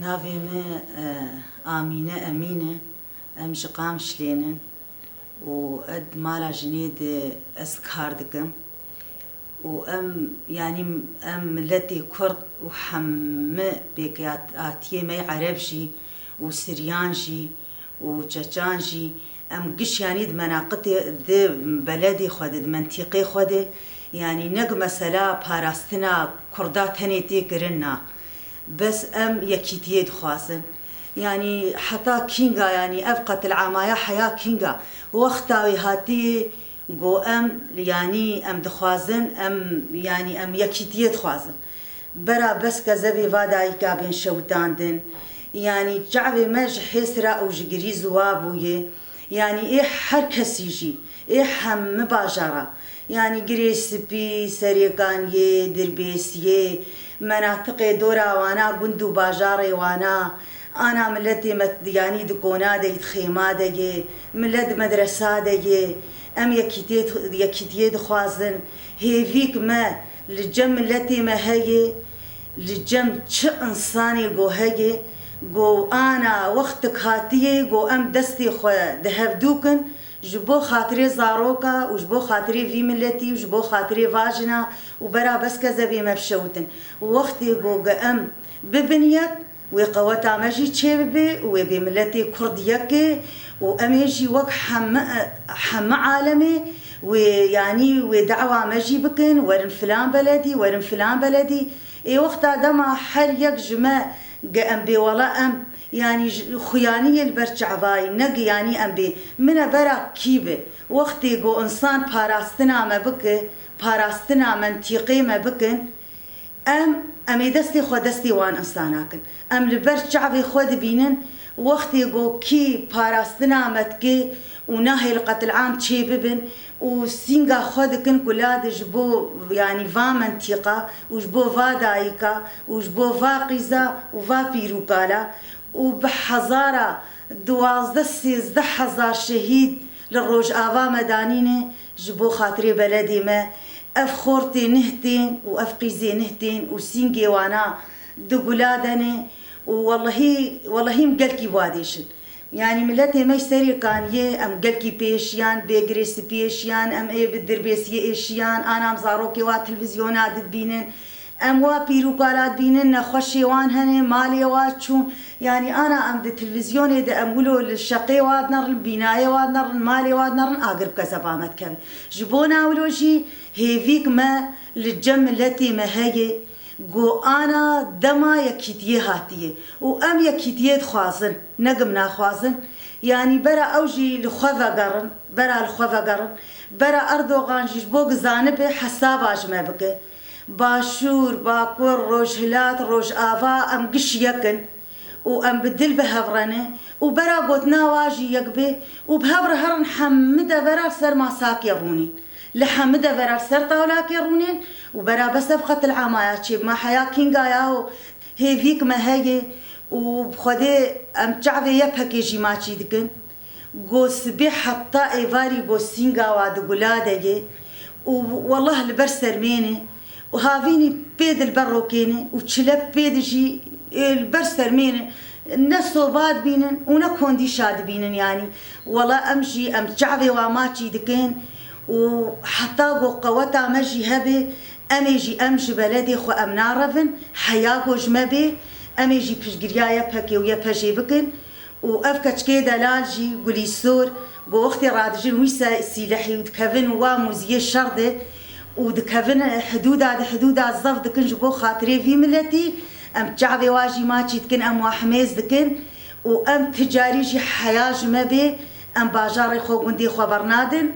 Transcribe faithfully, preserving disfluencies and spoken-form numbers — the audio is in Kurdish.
Navê me, e, Amîne Emîn e. Em ji Qamişlê ne û ez di mala jinê de ez kar dikim. Û em, yanî em miletê Kurd û hemî pêkhatiyê me yê Ereb jî û Siryan jî û Çeçan jî, em giş yanî di menaqitê, di beledê xwe de, di mentîqê xwe de, yanî ne ku mesela parastina Kurda tenê tê kirin, na. Bes em yekîtiyê dixwazin. Yanî heta kînga, yanî ev qetil'amaya heya kînga? Wexta wê hatiyê ku em, yanî em dixwazin, em, yanî em yekîtiyê dixwazin. Bera bes kezebê va dayika bên şewitandin. Yanî çavê me ji hêsra û ji girî ziwa bûye. Yanî ê her kesî jî, ê hemî bajara, yanî Girê Spî, Serêkaniyê, Dirbêsiyê, menatiqê dora wana, gund û bajarê wana, ana miletê me, yanî di kona de yê, di xêma de yê, milet di medresa de yê, em yekîtiyê, yekîtiyê dixwazin, hêvîk me li cem miletê me heye, li cem çi însanê ku heye, ku ana wextik hatiye ku em destê xwe di hevdû kin, ji bo xatirê zaroka û ji bo xatirê vî miletî û ji bo xatirê va jina û bera bes kezebê me bişewitin. Wextê ku em bibin yek, wê qeweta me jî çêbibe û wê bê miletê Kurd yek e û em ê jî wek heme, heme alemê wê, yanî wê dawa me jî bikin, werin filan beledî, werin filan beledî. Ê wexta dema her yek ji me ge em bê wela em, yanî ji, xuyaniyê li ber çavayî, ne ge yanî em bê. Min e bera kî be. Wextê ku însan parastina me bike, parastina mentîqê me bikin, em, em ê destê xwe destê wan însana kin. Em li ber çavê xwe dibînin, wextê ku kî parastina me dike û nahêl qetil'am çê bibin û sînga xwe dikin ku lade ji bo, yanî va mentîqa û ji bo va dayika û ji bo va qîza û va pîr û kala û bi hezara, duwazdeh sêzdeh hezar şehîd li Rojava me danîne ji bo xatirê beledê me. Ev xortê nih tên û ev qîzê nih tên û sîngê wana di gula de ne û wellehî, wellehî em gelkî wadêşin. Yanî miletê me yê Serêkaniyê, em gelkî pê êşiyan, bê Girê Spî êşiyan, em ê bi Dirbêsiyê êşiyan, ana em zarokê wa televîzyona dibînin. Em wa pîr û kala dibînin, nexweşê wan hene, malê wa çûn. Yanî ana em di televîzyonê de em wilo li şeqê wa dinerin, bînayê wa dinerin, malê wa dinerin, agir bi kezeba me dikeve. Ji bona wilo jî hêvîk me li cem miletê me heye, ku ana dema yekîtiyê hatiye û em yekîtiyê dixwazin, ne ge em naxwazin. Yanî bera ew jî li xwe vegerin, bera li xwe vegerin, bera Erdogan jî ji bo ge zanibe hesaba ji me bike. Başûr, Bakur, Rojhilat, Rojava, em giş yek in û em bi dil bi hev re ne û bera gotina wa jî yek bê û bi hev re herin hemî devera li ser masakê rûnîn. Li hemî devera li ser tawlakê rûnên û bera bes ev qetil'amaya çêbima heya kînga ya û hêvîk me heye û bi Xwedê em çavê YPG'ê jî maçî dikin. Go sibê heta êvarî go sînga wa di gula de ye û wellah li ber sermê ne û havînî pê di li ber rokê ne û çile pê di jî, ê, li ber sermê ne. Ne soba dibînin û ne kondîşa dibînin, yanî wela em jî em çavê wa maçî dikin û heta ku qeweta me jî hebe, em ê jî em ji beledê xwe em narevin, heya ku ji me bê, em ê jî piştgiriya YPG'ê û YPJ'ê bikin û ev keçikê delal jî Gulîsor, ku wextê radijin wî se-, sîlehî û dikevin wa mûziyê şer de û dikevin hidûda, di hidûda zef dikin ji bo xatirê vî miletî, em çavê wa jî maçî dikin, em wa himêz dikin û em ti carî jî heya ji me bê, em bajarê xwe, gundê xwe bernadin